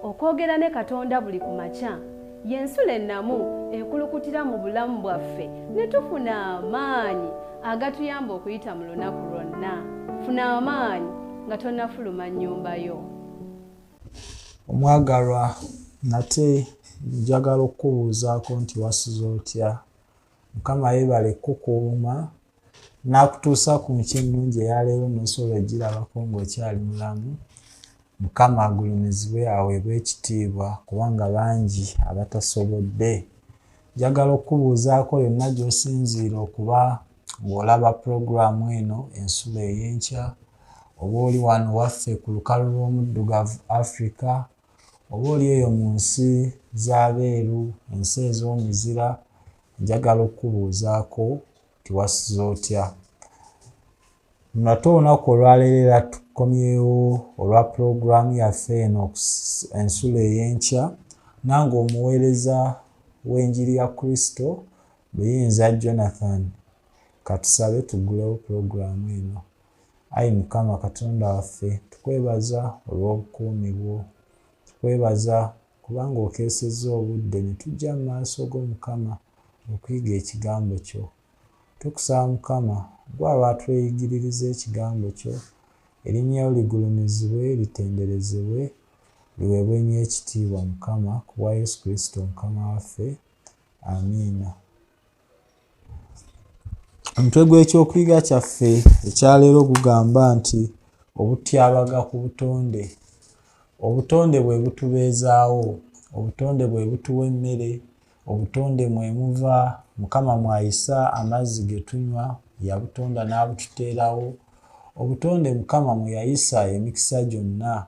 Okwogera ne Katonda buli ku makya y'ensulo ennamu ekulukutira mu bulamu bwaffe ne tufuna amaanyi agatuyamba okuyita mu lunaku lwonna. Funa amaanyi nga tonnafuluma nnyumba yo. Omwagalwa, nate njagala okukubuuzaako nti wasuze otya? Mukama yeebale kukukuuma n'akutuusa ku nkya ennungi eya leero n'osobola ogirabako ng'okyali mulamu. Mukama agulumizibwe aweebwe ekitiibwa kubanga bangi abatasobodde. Njagala okukubuuzaako yonna gy'osinziira okuba ng'olaba pulogulaamu eno Ensulo ey'Enkya, oba oli wano waffe ku lukalu lw'omuddugavu Africa, oba oli eyo mu nsi z'abeeru, ensi ez'omuzira, njagala okukubuuzaako nti wasuze otya. Nate olunaku olwaleero era tukomyewo olwa pulogulaamu yaffe eno Ensulo ey'Enkya, nange omuweereza w'enjiri ya Kristo Buyinza Jonathan. Katusabe tuggulewo pulogulaamu eno. Ayi Mukama Katonda waffe, tukwebaza olw'obukuumi bwo. Tukwebaza kubanga okeesezza obudde ne tujja mu maaso go Mukama okuyiga ekigambo kyo. Tukusaba Mukama, ggwe aba atweyigiririza ekigambo kyo, erinnya lyo ligulumizibwe, litenderezebwe, liweebwe nnyo ekitiibwa Mukama, ku bwa Yesu Kristo Mukama waffe. Amiina. Omutwe gw'ekyokuyiga kyaffe ekyaleero gugamba nti obutyabaga ku butonde. Obutonde bwe butubeezaawo, obutonde bwe butuwa emmere, obutonde mwe muva Mukama mw'ayisa amazzi ge tunywa, yabutonda n'abututeerawo. Obutonde Mukama mwe yayisa emikisa gyonna,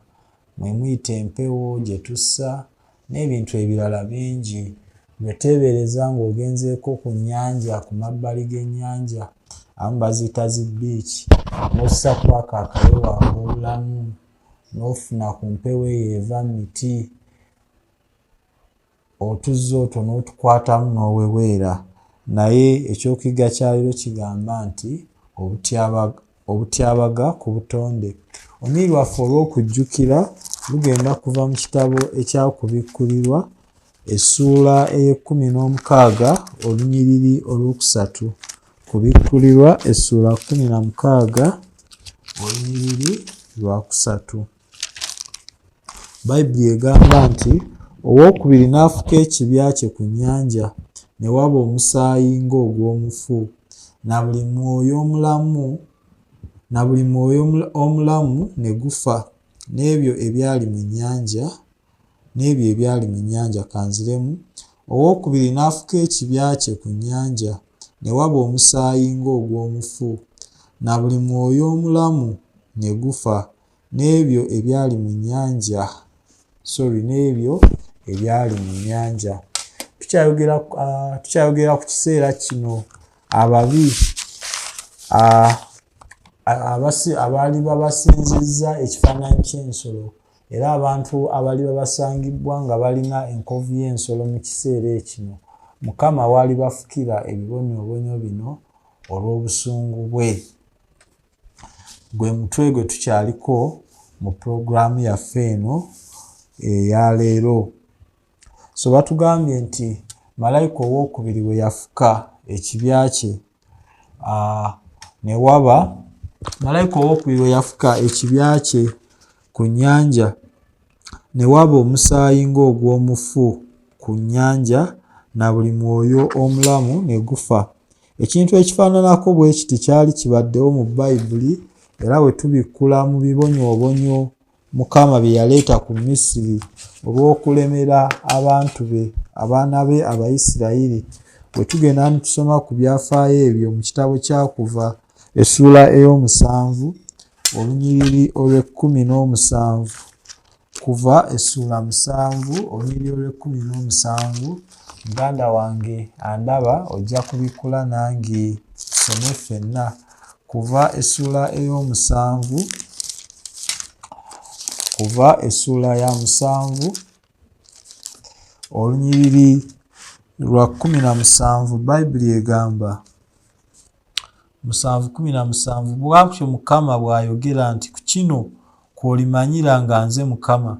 mwe muyita empewo gye tussa n'ebintu ebirala bingi. Ggwe teebereza ng'ogenzeeko ku nnyanja, ku mabbali g'ennyanja, abamu baziyita zi bbiici, n'ossa ku ako akawewo ak'obulamu, n'ofuna ku mpewo eyo eva mu miti, otuzzi otwo n'otukwatamu n'oweweera. Naye ekyokuyiga kya leero kigamba nti obutyabaga ku butonde. Olunyiriri lwaffe olw'okujjukira lugenda kuva mu kitabo ekyakubikkulirwa essuula ey'ekkumi n'omukaaga olunyiriri olwokusatu. Kubikkulirwa essuula 16 olunyiriri lwakusatu. Bayibuli egamba nti owokubiri n'afuka ekibya kye ku nnyanja ne waba omusaayi ng'ogw'omufu, na buli mwoyo omulamu na buli mwoyo omulamu ne gufa n'ebyo ebyali mu nnyanja n'ebyo ebyali mu nnyanja kanziremu owokubiri n'afuka ekibya kye ku nnyanja ne waba omusaayi ng'ogw'omufu na buli mwoyo omulamu ne gufa n'ebyo ebyali mu nnyanja sorry n'ebyo ebyali mu nnyanja tukyayogera uh, tukyayogera ku kiseera kino ababi uh, abaali babasinzizza ekifaananyi ky'ensolo era abantu abaliba basangibbwa nga balina enkovu y'ensolo mu kiseera ekino mukama waalibafukira ebibonyoobonyo bino olw'obusungu bwe Gwe mutwe gwe tukyaliko mu pulogulaamu yaffe eno eya leero. So batugambye nti malayika owokubiri bwe yafuka ekibya kye ne waba malayika owokubiri bwe yafuka ekibya kye ku nnyanja ne waba omusaayi ng'ogw'omufu ku nnyanja na buli mwoyo omulamu ne gufa. Ekintu ekifaananako bwe kiti kyali kibaddewo mu Bayibuli era bwe tubikkula mu bibonyoobonyo Mukama bye yaleeta ku Misiri olw'okulemera abantu be, abaana be Abayisirayiri. Bwe tugenda ne tusoma ku byafaayo ebyo mu kitabo kya Kuva essuula ey'omusanvu olunyiriri olw'ekkumi n'omusanvu Kuva essuula musanvu olunyiriri olw'ekkumi n'omusanvu muganda wange andaba ojja kubikkula nange tusome ffenna Kuva essuula ey'omusanvu Kuva essuula ya musanvu olunyiriri lwa 17 Bayibuli egamba 7:17 Bw'atyo Mukama bw'ayogera nti, Ku kino kw'olimanyira nga nze Mukama.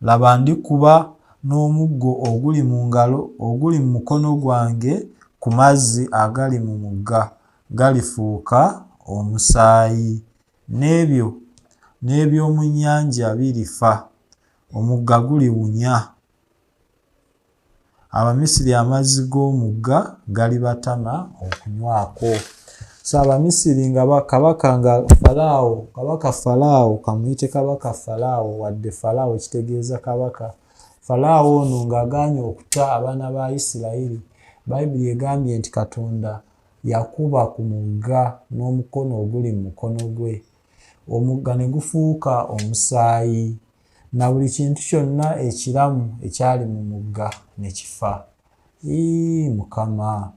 Laba ndikuba n'omuggo oguli mu ngalo oguli mu mukono gwange ku mazzi agali mu mugga, galifuuka omusaayi, n'ebyo n'eby'omu nnyanja birifa, omugga guliwunya. Abamisiri amazzi g'omugga galibatama okunywako. So Abamisiri nga kabaka nga Falaawo, kabaka Falaawo, kamuyite kabaka Falaawo, wadde Falaawo kitegeeza kabaka. Falaawo ono ng'agaanye okuta abaana ba Isirayiri, Bayibuli egambye nti Katonda yakuba ku mugga n'omukono oguli mu mukono gwe, omugga ne gufuuka omusaayi, na buli kintu kyonna ekiramu ekyali mu mugga ne kifa. Ii Mukama,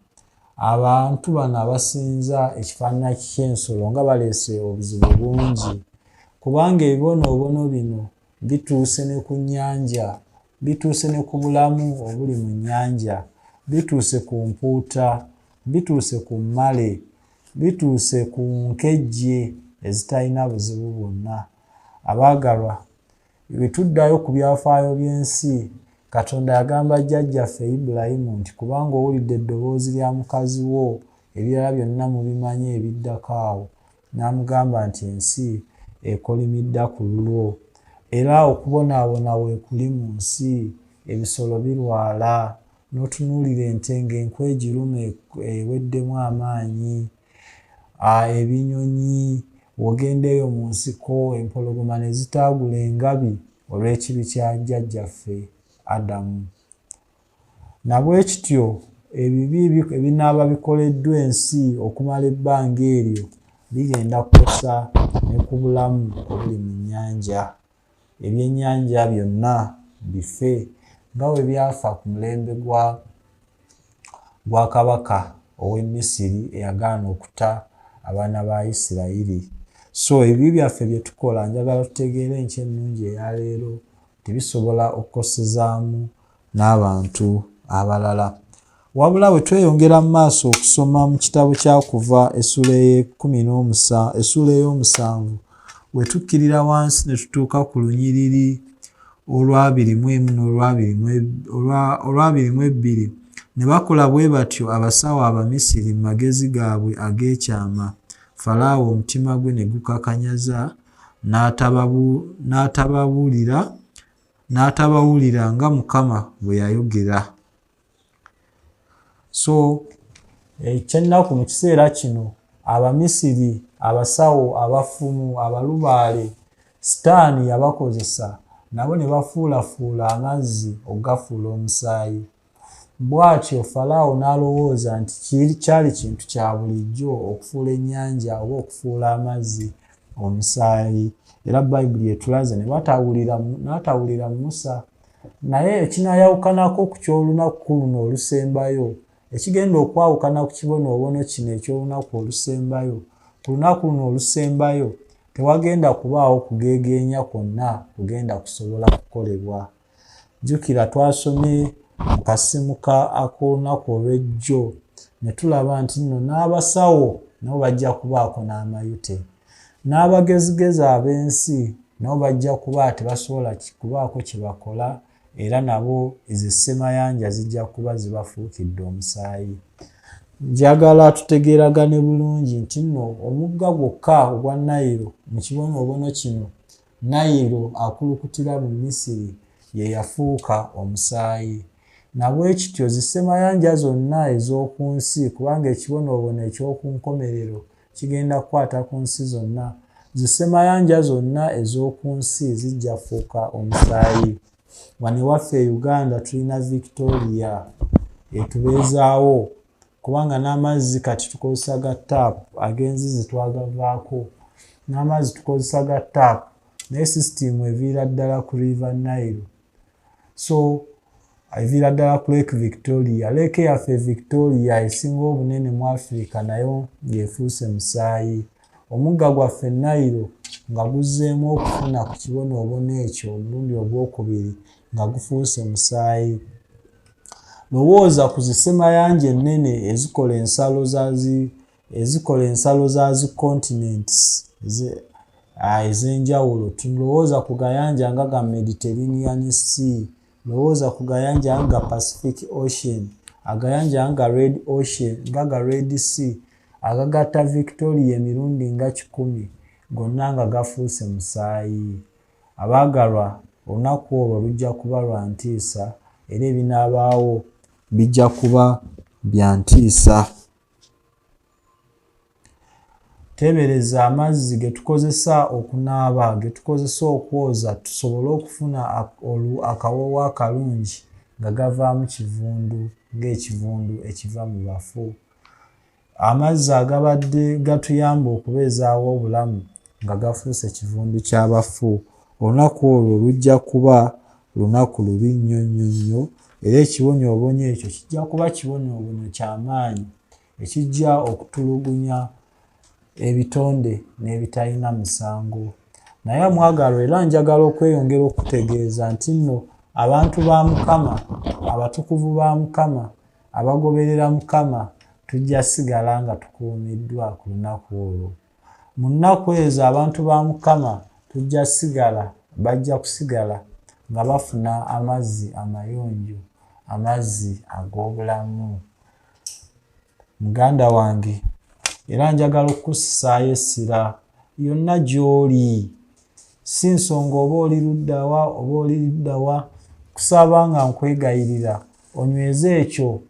abantu bano abasinza ekifaananyi ky'ensolo nga baleese obuzibu bungi, kubanga ebibonoobono bino bituuse ne ku nnyanja, bituuse ne ku bulamu obuli mu nnyanja, bituuse ku mpuuta, bituuse ku mmale, bituuse ku nkejje ezitalina buzibu bwonna. Abaagalwa, bwe tuddayo ku byafaayo by'ensi, Katonda yagamba jjajjaffe Ibulayimu nti kubanga owulidde eddoboozi lya mukazi wo, ebirala byonna mubimanyi ebiddako awo, n'amugamba nti ensi ekolimidda ku lulwo. Era okubonaabona weekuli mu nsi, ebisolo birwala, n'otunuulira ente ng'enkwa egiruma eweddemu amaanyi, ebinyonyi, w'ogenda eyo mu nsiko empologoma ne zitaagula engabi olw'ekibi kya jjajjaffe Adamu. Na bwe kityo ebibi ebinaaba bikoleddwa ensi okumala ebbanga eryo bigenda kukosa ne ku bulamu obuli mu nnyanja. Ebyennyanja byonna bife nga bwe byafa ku mulembe gwa gwa kabaka ow'e Misiri eyagaana okuta abaana ba Isirayiri. So ebibi byaffe bye tukola njagala tutegeere enkya ennungi eya leero nti bisobola okukosezaamu n'abantu abalala. Wabula bwe tweyongera mu maaso okusoma mu kitabo kya Kuva essuula ey'ekkumi n'omusa essuula ey'omusanvu we tukkirira wansi ne tutuuka ku lunyiriri olw'abiri mu emu n'olw'abiri mu ebbiri ne bakola bwe batyo abasawo Abamisiri mu magezi gaabwe ag'ekyama, Falaawo omutima gwe ne gukakanyaza n'atabawulira n'atabawulira nga Mukama bwe yayogera. So ekyennaku mu kiseera kino Abamisiri, abasawo, abafumu, abalubaale, Sitaani yabakozesa nabo ne bafuulafuula amazzi okugafuula omusaayi. Bw'atyo Falaawo n'alowooza nti kyali kintu kya bulijjo okufuula ennyanja oba okufuula amazzi omusaayi. Era Bayibuli etulaze ne batawulira n'atawulira Musa. Naye ekinaayawukanako ku ky'olunaku luno olusembayo, ekigenda okwawukana ku kibonoobono kino eky'olunaku olusembayo, ku lunaku luno olusembayo tewagenda kubaawo kugeegeenya kwonna kugenda kusobola kukolebwa. Jjukira twasomye mu kasimu ka ak'olunaku olw'ejjo ne tulaba nti nno n'abasawo nabo bajja kubaako n'amayute. N'abagezigezi ab'ensi nabo bajja kuba tebasobola kubaako kye bakola era nabo ezo ssemayanja zijja kuba zibafuukidde omusaayi. Njagala tutegeeragane bulungi nti nno omugga gwokka ogwa Nayiro mu kibonoobono kino Nayiro akulukutira mu Misiri ye yafuuka omusaayi. Na bwe kityo zi ssemayanja zonna ez'oku nsi, kubanga ekibonoobono eky'oku nkomerero kigenda kukwata ku nsi zonna, zi ssemayanja zonna ez'oku nsi zijja kufuuka omusaayi. Wano ewaffe e Uganda tulina Victoria etubeezaawo kubanga n'amazzi kati tukozesa ga taapu, ag'enzizi twagavaako, n'amazzi tukozesa ga taapu naye sisitiimu eviira ddala ku River Nile. So eviira ddala ku Lake Victoria. Lake yaffe Victoria esinga obunene mu Africa nayo ng'efuuse musaayi. Omugga gwaffe Nile nga guzzeemu okufuna ku kibonoobono ekyo omulundi ogwokubiri nga gufuuse musaayi. Lowooza ku zi ssemayanja ennene ezikola ensalo za zi ezikola ensalo za zi continents Ez'enjawulo. Tulowooza ku gayanja nga ga Mediterranean Sea, lowooza ku gayanja nga ga Pacific Ocean, agayanja nga ga Red Ocean, nga ga Red Sea, agagatta Victoria emirundi nga 100, gonna nga gafuuse musaayi. Abaagalwa, olunaku olwo lujja kuba lwa ntiisa, era ebinaabaawo bijja kuba bya ntiisa. Teebereza amazzi ge tukozesa okunaaba, ge tukozesa okwoza tusobole okufuna akawoowo akalungi nga gavaamu kivundu ng'ekivundu ekiva mu bafu. Amazzi agabadde gatuyamba okubeezaawo obulamu nga gafuuse kivundu ky'abafu. Olunaku olwo lujja kuba lunaku lubi nnyo nnyo nnyo, era ekibonyoobonyo ekyo kijja kuba kibonyoobonyo kya maanyi ekijja okutulugunya ebitonde n'ebitalina musango. Naye mwagalwa, era njagala okweyongera okutegeeza nti nno abantu ba Mukama, abatukuvu ba Mukama, abagoberera Mukama, tujja sigala nga tukuumiddwa ku lunaku olwo. Mu nnaku ezo abantu ba Mukama bajja kusigala nga bafuna amazzi amayonjo, amazzi ag'obulamu. Muganda wange, era njagala okukussaayo essira yonna gy'oli. Si nsonga oba oli luddawa oba oli luddawa, kusaba nga nkwegayirira onyweze ekyo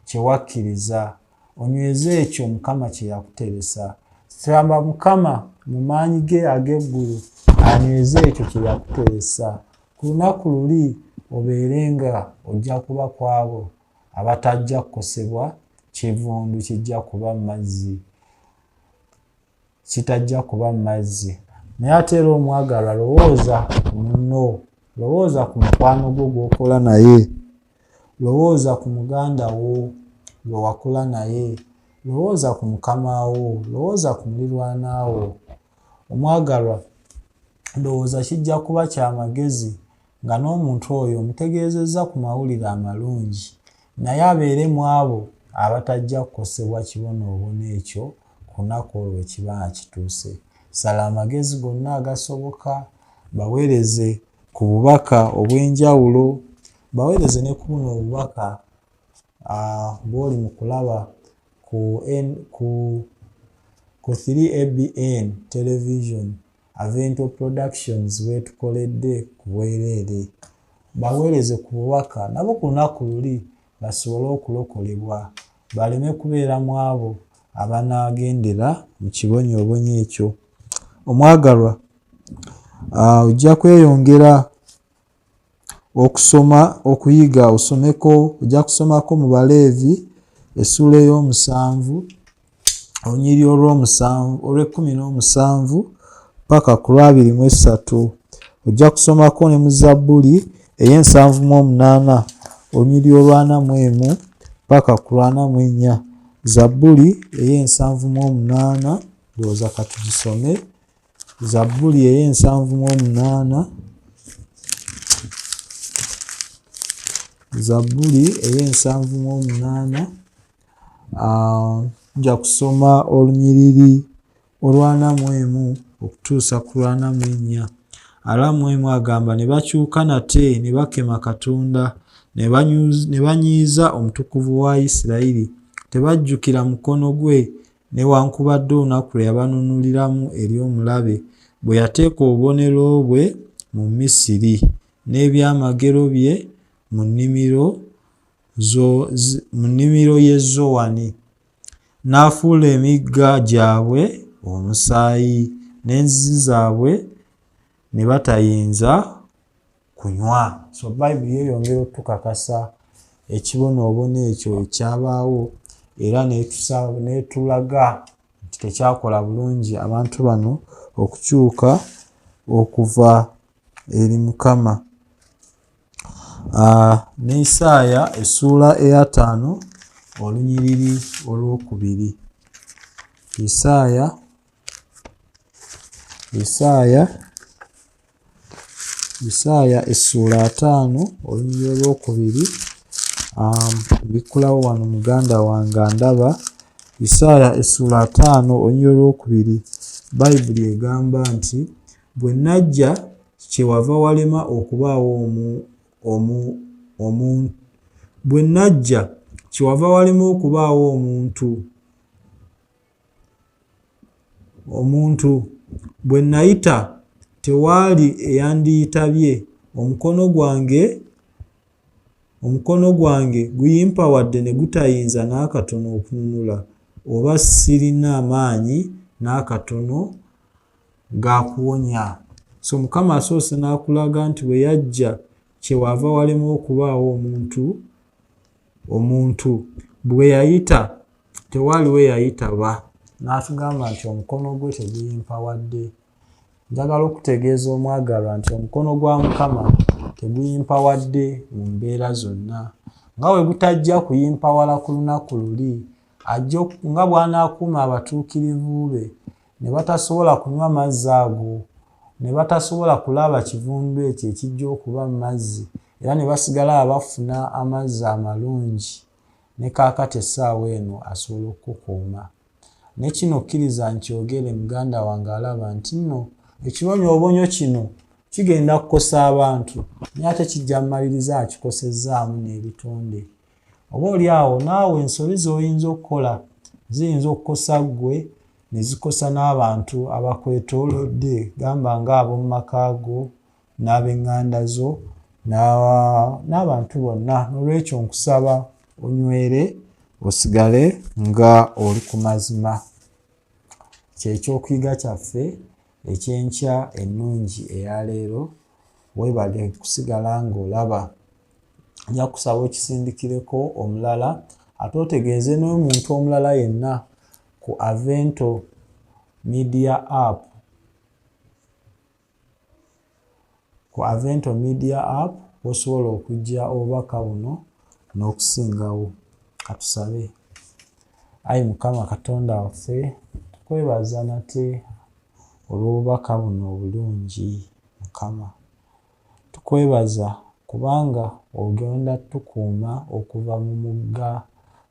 kye wakkiriza, onyweze ekyo Mukama kye yakuteresa. Samba Mukama mu maanyi ge ag'eggulu anyweze ekyo kye yakuteresa. Ku lunaku luli obeere nga ojja kuba ku abo abatajja kukosebwa kivundu kijja kuba mazzi, kitajja kuba mazzi. Naye ate era omwagalwa, lowooza ku munno, lowooza ku mukwano gwo gw'okola naye, lowooza ku muganda wo gwe wakula naye, lowooza ku mukama wo, lowooza ku mulirwana wo. Omwagalwa, ndowooza kijja kuba kya magezi nga n'omuntu oyo omutegeezezza ku mawulire amalungi, naye abeere mu abo abatajja kukosebwa kibonoobono ekyo ku lunaku olwo lwe kiba nga kituuse. Sala amagezi gonna agasoboka, baweereze ku bubaka obw'enjawulo, baweereze ne ku buno obubaka bw'oli mu kulaba ku 3ABN Television, Avento Productions bwetukoledde ku bwereere. Baweereze ku bubaka nabo ku lunaku luli basobole okulokolebwa, baleme kubeera mu abo abanaagendera mu kibonyoobonyo ekyo. Omwagalwa, ojja kweyongera okusoma, okuyiga, osomeko, ojja kusomako mu Baleevi essuula ey'omusanvu olunyiriri olw'ekkumi n'omusanvu paka ku lwabiri mu esatu. Ojja kusomako ne mu Zabbuli ey'ensanvu mu omunaana olunyiriri olw'ana mu emu paka ku lw'ana mu ennya. Zabbuli ey'ensanvu mu omunaana, ndowooza ka tugisome. Zabbuli ey'ensanvu mu omunaana, Zabbuli ey'ensanvu mu omunaana, nja kusoma olunyiriri olw'ana mu emu okutuusa ku lw'ana mu ennya. Ala mu emu agamba, ne bakyuka nate ne bakema Katonda, ne banyiiza Omutukuvu wa Isirayiri, tebajjukira mukono gwe newankubadde olunaku lwe yabanunuliramu eri omulabe, bwe yateeka obubonero bwe mu Misiri, n'ebyamagero bye mu nnimiro y'e Zowani. N'afuula emigga gyabwe omusaayi, n'enzizi zaabwe ne batayinza kunywa. So Bayibuli yeeyongera okutukakasa ekibonoobono ekyo ekyabaawo, era n'etulaga nti tekyakola bulungi abantu bano okukyuka okuva eri Mukama. Ne Isaaya essuula eyataano olunyiriri olwokubiri. Isaaya essuula ataano olunyiriri olwokubiri. Bikkulawo wano muganda wange andaba. Isaaya essuula ataano olunyiriri olwokubiri, Bayibuli egamba nti, Bwe najja kyewava walema okubaawo omu bwe najja kyewava walema okubaawo omuntu bwe nayita tewaali eyandiyitabye omukono gwange guyimpawadde ne gutayinza n'akatono okununula oba sirina maanyi n'akatono gakuwonya. So Mukama asoose n'akulaga nti bwe yajja kyewava walema okubaawo omuntu bwe yayita tewaaliwo eyayitaba, n'atugamba nti omukono gwe teguyimpawadde. Njagala okutegeeza omwagalwa nti omukono gwa Mukama teguyimpawadde mu mbeera zonna, nga bwe gutajja kuyimpawala ku lunaku luli, ajja nga bw'anaakuuma abatuukirivu be ne batasobola kunywa mazzi ago, ne batasobola kulaba kivundu ekyo ekijja okuba mu mazzi, era ne basigala bafuna amazzi amalungi. Ne kaakati essaawa eno asobola okukukuuma. Ne kino kkiriza nkyogere, muganda wange alaba nti nno ekibonyoobonyo kino kigenda kukosa abantu, naye ate kijja mmaliriza akikosezzaamu n'ebitonde. Oba oli awo naawe ensobi z'oyinza okukola ziyinza okukosa ggwe ne zikosa n'abantu abakwetoolodde, gamba ng'ab'omu maka go n'ab'eŋŋanda zo n'abantu bonna. N'olwekyo nkusaba onywere osigale nga oli ku mazima. Kyekyokuyiga kyaffe ekyenkya ennungi eya leero. Weebale kusigala ng'olaba. Nja kusaba okisindikireko omulala, ate otegeeze n'omuntu omulala yenna ku Avento Media App. Ku Avento Media App osobola okujja obubaka buno n'okusingawo. Katusabe. Ayi Mukama Katonda waffe, tukwebaza nate olw'obubaka buno obulungi. Mukama, tukwebaza kubanga ogenda tukuuma okuva mu mugga,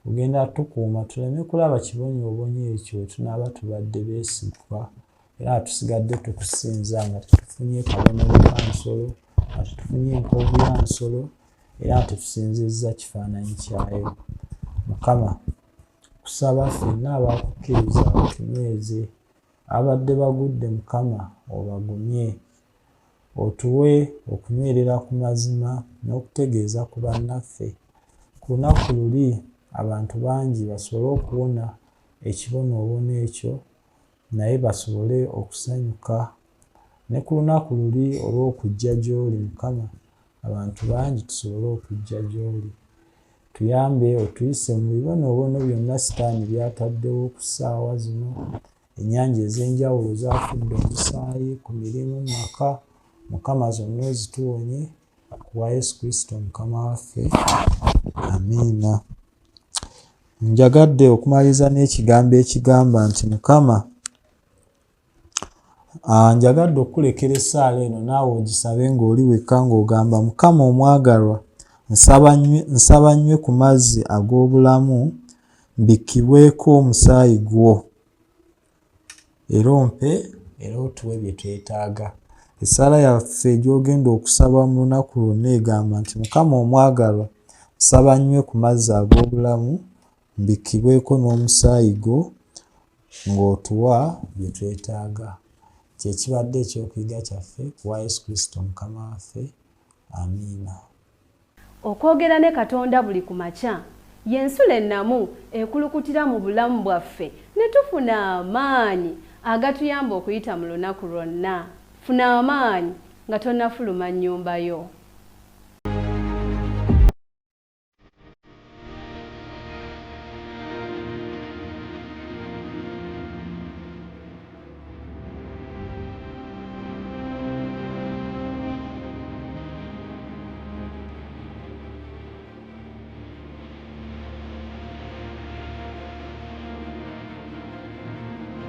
ogenda tukuuma tuleme kulaba kibonyoobonyo ekyo we tunaaba tubadde beesigwa era tusigadde tukusinza nga tetufunye kabonero ka nsolo, nga tetufunye enkovu ya nsolo, era nga tetusinzizza kifaananyi kyayo. Mukama, kusaba ffenna abakukkiriza otunyweze, abadde bagudde Mukama obagumye, otuwe okunywerera ku mazima n'okutegeeza ku bannaffe. Ku lunaku luli abantu bangi basobole okuwona ekibonoobono ekyo, naye basobole okusanyuka. Ne ku lunaku luli olw'okujja gy'oli Mukama, abantu bangi tusobole okujja gy'oli. Tuyambe otuyise mu bibonoobono byonna Sitaani by'ataddewo ku ssaawa zino. Ennyanja ez'enjawulo zaafudde omusaayi ku mirimu mu maka. Mukama zonna ozituwonye ku bwa Yesu Kristo Mukama waffe. Amiina. Njagadde okumaliriza n'ekigambo ekigamba nti Mukama, njagadde okukulekera essaala eno naawe ogisabe ng'oli wekka ng'ogamba, Mukama omwagalwa, nsaba nnywe ku mazzi ag'obulamu, mbikkibweko omusaayi gwo, era ompe era otuwe bye twetaaga. Essaala yaffe gy'ogenda okusaba mu lunaku lwonna egamba nti, Mukama omwagalwa, nsaba nnywe ku mazzi ag'obulamu, mbikkibweko n'omusaayi gwo ng'otuwa bye twetaaga. Kye kibadde ekyokuyiga kyaffe ku bwa Yesu Kristo Mukama waffe. Amiina. Okwogera ne Katonda buli ku makya y'ensulo ennamu ekulukutira mu bulamu bwaffe ne tufuna amaanyi agatuyamba okuyita mu lunaku lwonna. Funa amaanyi nga tonnafuluma nnyumba yo.